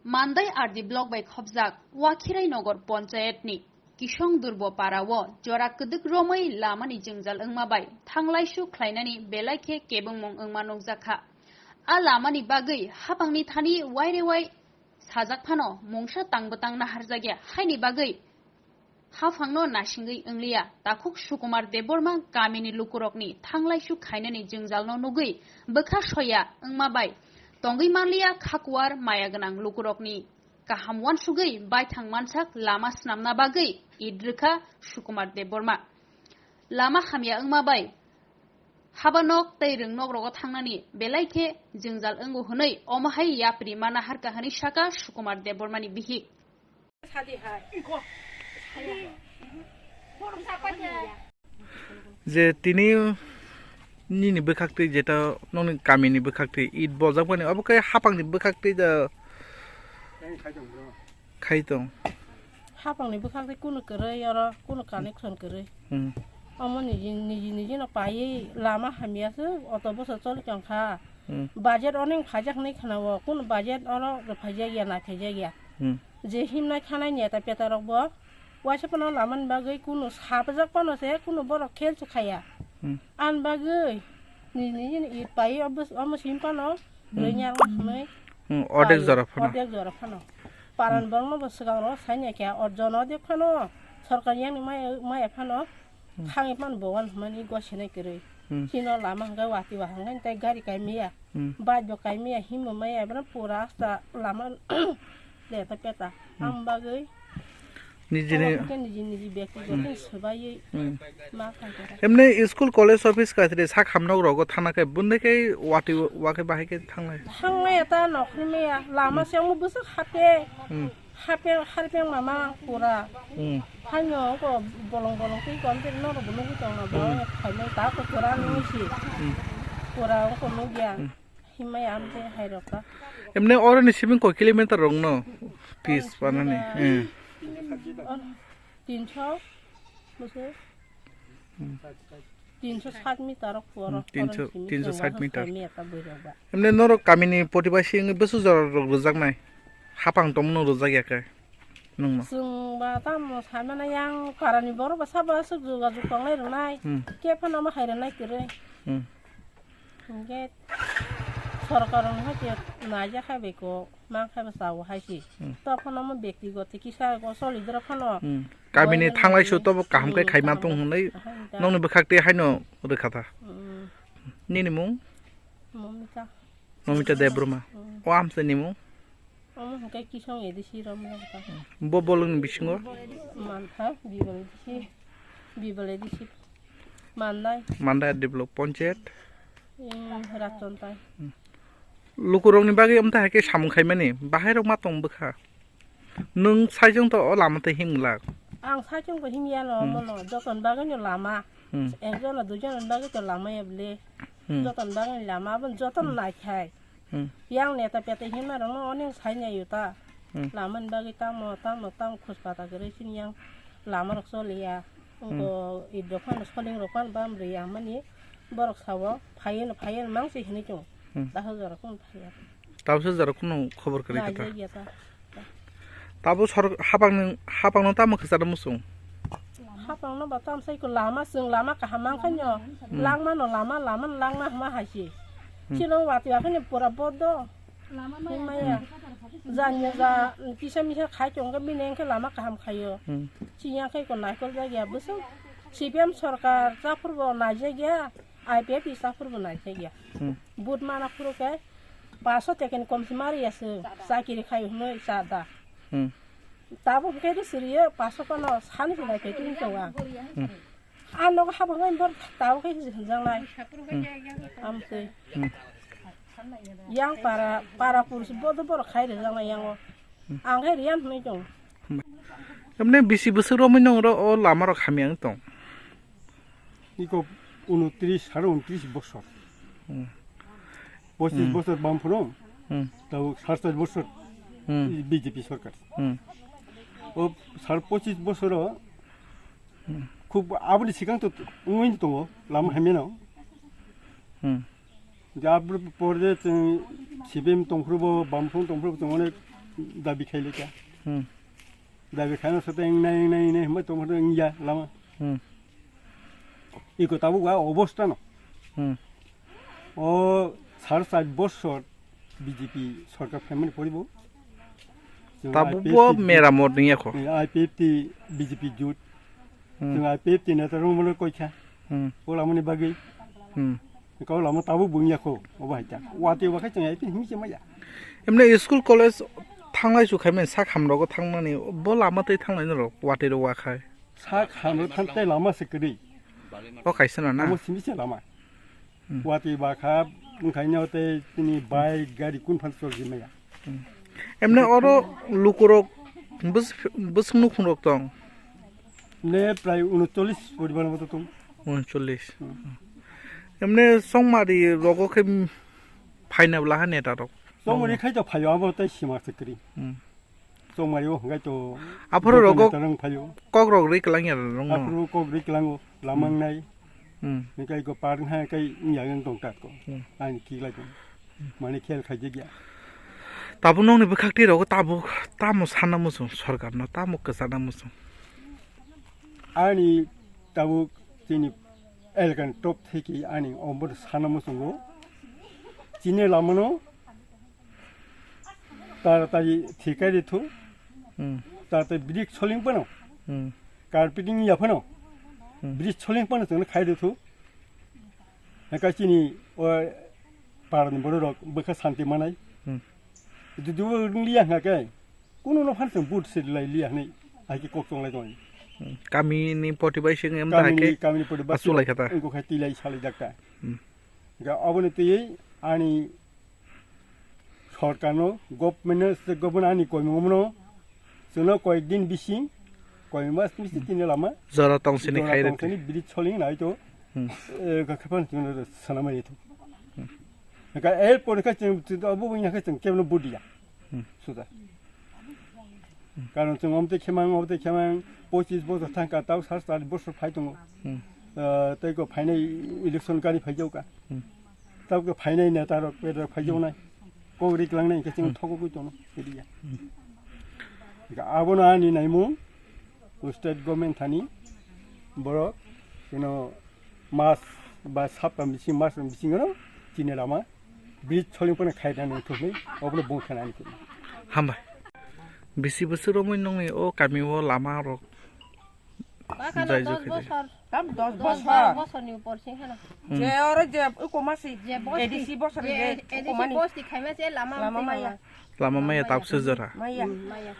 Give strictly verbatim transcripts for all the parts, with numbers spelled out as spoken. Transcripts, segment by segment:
Mandai R D block bai khopjak Wakhirai Nagar Panchayat ni Kisong Durbo para o jora kwdwk romwi lamani jwngjal wngma bai thanglaisu khlainani belai khe kebengmung wngma nukjakha. A lamani bagwi hapangni thani wairewai sajak phano mungsa tang bwtang naharjakya, haini bagwi haphangno nasingwi wngliya. Takhuk Sukumar Debbarma kamini lukurokni thanglaisu khainani jwngjalno nugwi bwkha soya wngma bai tongwi manliya khakuar maya gwnang lukurokni kaham uansugwi baithang mansak lama swnamna bagwi it rwkha Sukumar Debbarma. Lama hamya wngma bai haba nok tei rwng nok rogo thangnani belai khe jwngjal wngo hwnwi omo hai yapri ma naharkha hwnwi saka Sukumar Debbarmani bihik. Je tini nini bwkhaktwi jeta nokni kamini bwkhaktwi it bojakmani obo khe hapangni bwkhaktwi da khai tong. Hapangni bwkhaktwi kunu kwrwi oro kunu connection kwrwi. Hmm. Omo niji niji niji no paiwi lama hamya se auto bwsa choli tongkha. Hmm. Budget onek phaijak hinwi khwnao, kunu budget oro rwphaijak ya, naiphaijak ya. Hmm. Je himnai thanai neta peta rok bo waisa phano lamani bagwi kunu sapjak phano se kunu borok khel su khaya. Hmm. Ani bagwi niji niji no it paiwi obo, omo sim phano Hmm. rwnya hinwi Hmm, ordek paiwi, jora phano. Ordek jora phano. Paran Hmm. borokno bo swkang ro saini khe, o jono de phano sorkar yang ni maya, maya phano Hmm. thangwi phano bo wan hwnmani gwa sinai kwrwi. Hmm. Chino lama hwnkhe wati wa hwnkhe tei gari kai maya. Hmm. Bike bo kai maya, himbo maya, ebro pura asta lama leta peta. Hmm. Ang bagwi Nijini Omo hwnkhe niji niji byaktigoto Hmm. swbaiwi Hmm. ma khaikha. Emni school college office kaisri sak hamnok rogo thana khe bundai khe wati wa khe bahai khe thangnai. Thangnai ta nokhorni maya lama Hmm. se omo bwswk hapeng Hmm. hapeng harpeng mama pura. Hmm. Haino ko bolong bolong tei kon tei norok bo nugwi tongna bo Hmm. phainai ta ko pura Hmm. nungsi. Hmm. Pura ko nugya. Hmm. Himai amte hai rok ta. Emne oro ni sibing koi kilometer rok no pis panani. Eh. Or tinso bose Hmm. tinso sat meter rok poro. Hmm, tinso, tinso sat meter. Emne norok kamini potibasi wngwi bwswk jora rok rwjaknai? Hapang tongmano rwjak ya khe? Nungno. Chwng ba tamo saimano yang parani borok ba sabo aswk jogajog tonglai rwnai. Hmm. Khe phano omo hai rwnai kwrwi. Hmm. Hwnkhe sorkar rok hai khe naijak hai bai kok, mang khai bo chao hai se. Hmm. To phano omo byaktigoto kisa go solidrok phano. Hmm. Kamini thanglai su tobo kaham khe khai man tong hwnwi nokni bwkhak tei haino rwkha ta. Hmm. Nini mung? Momita. Momita Debbarma. Hmm. O amsa ni mung? Omo hwnkhe Kisong A D C romjak ta. Bo bolongni bisingo? Man, ha? Bibal A D C. Bibal A D C. Mandai. Mandai R D block panchayat. Em, Raton tai. Lukurokni bagwi amtwi hai khe samung khaimani, bahai rok ma tong bwkha. Nwng saichung to o lama tei himglak. Ang saichung bo himya no, hmm, mono joton bagwi no lama. Hmm. Ekjon na duijon ni bagwi to lama ya bwle. Hmm. Joton bagwi lama, aboni joton, hmm, naikhai. Hmm. Yang neta peta himna rokno onek sai nai uta. Hmm. Lamani bagwi tamo, tamo, tamo khus pata kwrwi chini yang lama rok choliya. Hmm. Wngko idrok phano soling rok phano bam rwi ya mani borok sao phaiya no, phaiya no mang se hinwi chwng. Hmm. Dahal jora phano phaiya. Tabsa jora kheno khobor kwrwi khe ta. Naijak ya ta. Tabo sor hapang ni, hapang no tamo khwchar muchung. Hapang no ba tam sai ko lama, chwng lama kaham mang khaino, hmm, langma no lama, lama no langma hama hai se. Hmm. Chino wati wa khaino pura bodo. Himaya. Janya ja kisa misa khai tong khe bini hwnkhe lama kaham khaio. Hmm. Chiya khai ko naikol jak ya bwswk. C P M sorkar chaphur bo naijak ya, I P F T chaphur bo naijak ya. Hmm. Vote mana phuru khe paso tekeni komsi mari ya se chakiri khai hwnwi cha da. Hmm. Tabuk hwnkhe ri siriyo paso kono sani se naikhai tini tongo ang. Hmm. A nogo hapang khe bor tabuk khe hwnjaknai. Hmm. Amtwi. Hmm. Yang para, para pursi bodo borok khai rwjaknai yango. Hmm. Ang khe riyan hwnwi tongo. Emne bisi bwswk romwi nong oro o lama rok hamya wng tong? Iko unotris, sare unotris bosor. Hmm. Pochis, hmm, bosor bam phano, hmm, tabuk sarchas bosor, hmm, B J P sorkar. Hmm. O sar pochis bosoro, hmm, khub aboni sikang to wngwi tongo, lama hamyano. Hmm. Je aboni pore je chwng C P M tongphuru bo, Bamfront tongphuru bo chwng onek dabi khailika. Hmm. Dabi khaina sote wngnai, wngnai, wngnai, hwnba tongma wngya lama. Hmm. Iko tabuk a obostha no. Hmm. O sar sat bosor B J P sorkar phaimani poribo. Chwng Tabuk I P F T bo jut. Meramot wngya kho. Eh, I P F T B J P jut. Hmm. Chwng I P F T neta rwngmano koikha. Hmm. O lamani bagwi. Hmm. Kau lama tabuk bo wngya kho. Obo hai ta. Watwi ba khe chwng I P F T hinwi se maya. Emne school college thanglai su khaimani sak hamrogo thangnani bo lama tei thanglai norok watwi rok wakhai. Sak hamrok thang tei lama se kwrwi. O kaisa na na. Omo simi se lama. Hmm. Watwi bakha, wngkhaino tei tini bike, gari kun phan chorji maya. Hmm. Emne oro lukurok bwswk, bwswk nukhungrok tong? Ne prai unochollis poribar moto tong. Unochollis. Hmm. Emne songmari rogo khe phaina bwla ha neta rok. Songmari khai to phaio abo tei sima chakri. Hmm. Chongmari o hwnkhai to Aphuru joto rogo neta rang phaio. Kok rok ri kwlangya rong no. Aphuru kok ri kwlango, lamang nai. Hmm. Hwnkhai ko par hwnkhai kai wngya wng tong tat ko. Hmm. Ani kiklai tong. Mane khel khaijak ya. Tabuk nokni bwkhak twi rogo tabuk tamo sana muchung sorkar no tamo kwchana muchung. Ani tabuk chini elkan top theki ani ombor sana muchungo. Chini lamano Taratari thikai de thu. Hmm. Taratari bridge soling pano. Hmm. Carpeting ya pano. Hmm. Bridge soling pano tong khai de thu. Haka chini o parani borok bwkha santi manai. Hmm. Judu liya haka. Kuno no phan tong but se lai liya hne. Ai ki kok tong lai tong. Hmm. Kami ni poti bai sing em ta Kami ni, hake. Kami ni poti bai Asu lai khata. Engko khai tilai salai dakta. Hmm. Ga aboni tiyei ani Sorkarno, government-no, state government ani koimung omono, chwngno koyek din bising, koyek mas bising tini lama, Jora tongsini jora khairok. Tongsini bridge soling nai to, Hmm. eh, ga khepan chwngno sanamai to. Ga airport kha chwng, chwng abo wngya kha chwng kebno budiya. Hmm. Suda. Karon chwng omte khemang, omte khemang, pochis bosor thangka, tau sar sar bosor phai tongo. Hmm. Eh, tei ko phainai election gari phai jauka. Hmm. Tabuk phainai neta rok, pet rok phaijaknai. Kok rik langnai, hingke chwng Hmm. thogogwi tono, media. Hmm. Hingke abono ani naimung, state government thani, borok, ino mas ba sapta bising, mas bisingo chini lama, bridge soling phano khaina nang thokni, obono bung khanani. Hambai. Bisi bwswk romwi nongni o kami o lama rok Bakha no Jai dos jai khe jai. Bosor. Tam dos Dos bosor. Baro bosorni upor sing kheno. Hmm. Je oro je uko masi Je bosti. A D C bosor Je je A D C uko mani. Bosti khaima se lama Lama mati maya. Maya. Lama maya Lama tapse jora. Maya. Hmm, maya.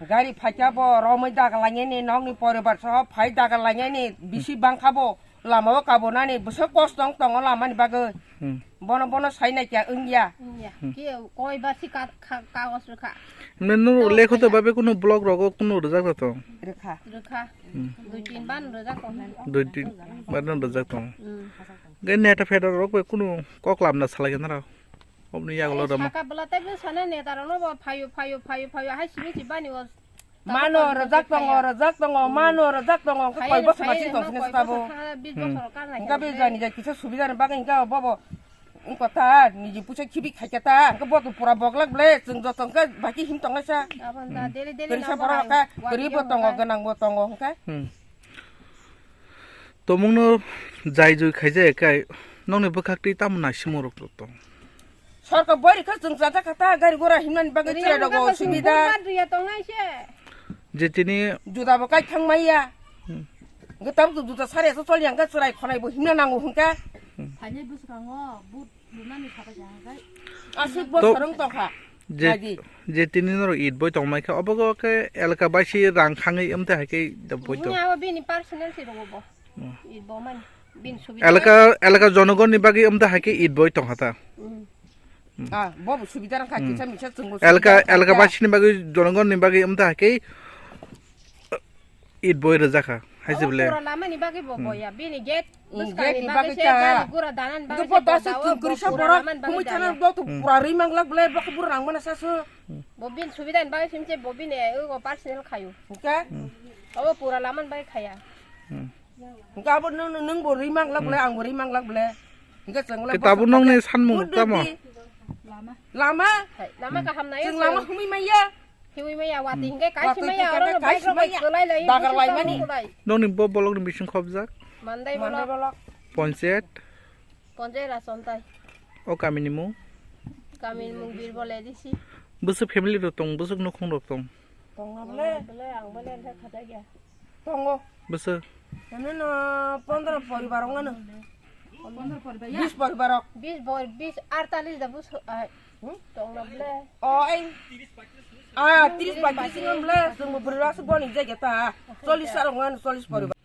Gari phaikha bo romwi daga langeni nokni poribar soho phai daga langeni bisi bangkha bo. Lama o kabonani bwswk kosto wng tongo lamani bagwi. Hmm. Bono, bono sai naikya wngya. Wngya. Hmm. Khe koi ba si ka-, ka-, kagos rwkha. Mane nung To lekho to kaya. Babe kunu blog rogo kunu rwjak tong. Rwkha. Rwkha. Hmm. Dui tin ban rwjak tong. Dui tin ban rwjak tong. Hmm. Ge neta feda rok be kunu kok lamna salai gana rok. Obni yagulo Ai, ramo. Saka bwla tei bwsano neta rokno bo phaio, phaio, phaio, phaio, hai simi si bani o Mano rwjak tongo, rwjak tongo, mano rwjak tongo, hwnkhe koi bosor ma chini tong sini sabo. Hwnkhe be jani jai kisa subida ni bagwi hwnkhe bobo wngkha ta, niji puisa khibi khaikha ta, hwnkhe bo to pura boglak ble, chwng joto hwnkhe baki him tongnai sa. Kwrwi sa borok hwnkhe, kwrwi bo tongo, gwnang bo tongo hwnkhe. Hmm. Tomungno jai jui khaijak kai, nokni bwkhak twi tamo naisimo rok tong. Sorkar bori kha chwng chajak kha ta gari gora himnani bagwi chwrai rogo subida. Bumbar riya tongnai se. Je tini Juda bo kai thang maya. Hmm. Hwnkhe tabuk juda sari asa choli hwnkhe chwrai khonai bo himna nango hwnkhe. Thani bwskango but bunani sabai jang kai. Aswk bo To- sorong tongkha. Je, Agi. Je tini norok it boi tongmai kha, obo khe elaka baisi rang khangwi wmtwi hai khe da boi tong. Abo bini personal se rogo bo. Hmm. It bo mani. Bin subida. Elaka, elaka jonogonni bagwi wmtwi hai khe it boi tongkha ta. Hmm. Hmm. Ah, bo bo subida rang kha, hmm, kisa misa chwngbo Elaka, subida rang kha. Elaka basini bagwi jonogonni bagwi wmtwi hai khe it boi rwjak kha. Hai se bole. Pura lamani bagwi bo boya. Bini gate bwskangni bagwi se gari gura danani bagwi se bo daso dawa, chwng kwrwi sa pura borok lamani bagwi kumui thana daya. Bo to pura rwi manglak bole bo khe bura rang mana sa su. Bo bini subida ni bagwi simse bo bini, eh, personal khayu. Hwnkhe? Obo pura lamani bagwi khaya. Hwnkhe abo nwng, nwng bo rwi manglak bole, ang bo rwi manglak bole. Hwnkhe chwng le khe tabuk nokni sanmung tamo? Lama? Hai, lama kaham nai. Chwng lama humui maya. Hiwi maya wati hingke kai Wati simaya hingke oro no kai bike rok bai simaya. Kolai lai. Dagar lai mani. Nongni bo bolok ni bising khobjak. Mandai bolok. Ponchayat. Ponchayat Rasontai. O kami ni mung? Kami ni mung Birbol A D C. Bwswk family rok tong, bwswk nukhung rok tong? Tongo bole. Bole ang bole ang khatai ya. Tongo. Bwswk? Ano no pondro poribar ongano. Bis poribar ok. Bis bor, bis artalis da bus, ah, hmm? Tong na bole. O, eng. Ah, tris paitris ngan bole, sung beri rasu boni jaga ta. Cholis sarong ngan, cholis poribar.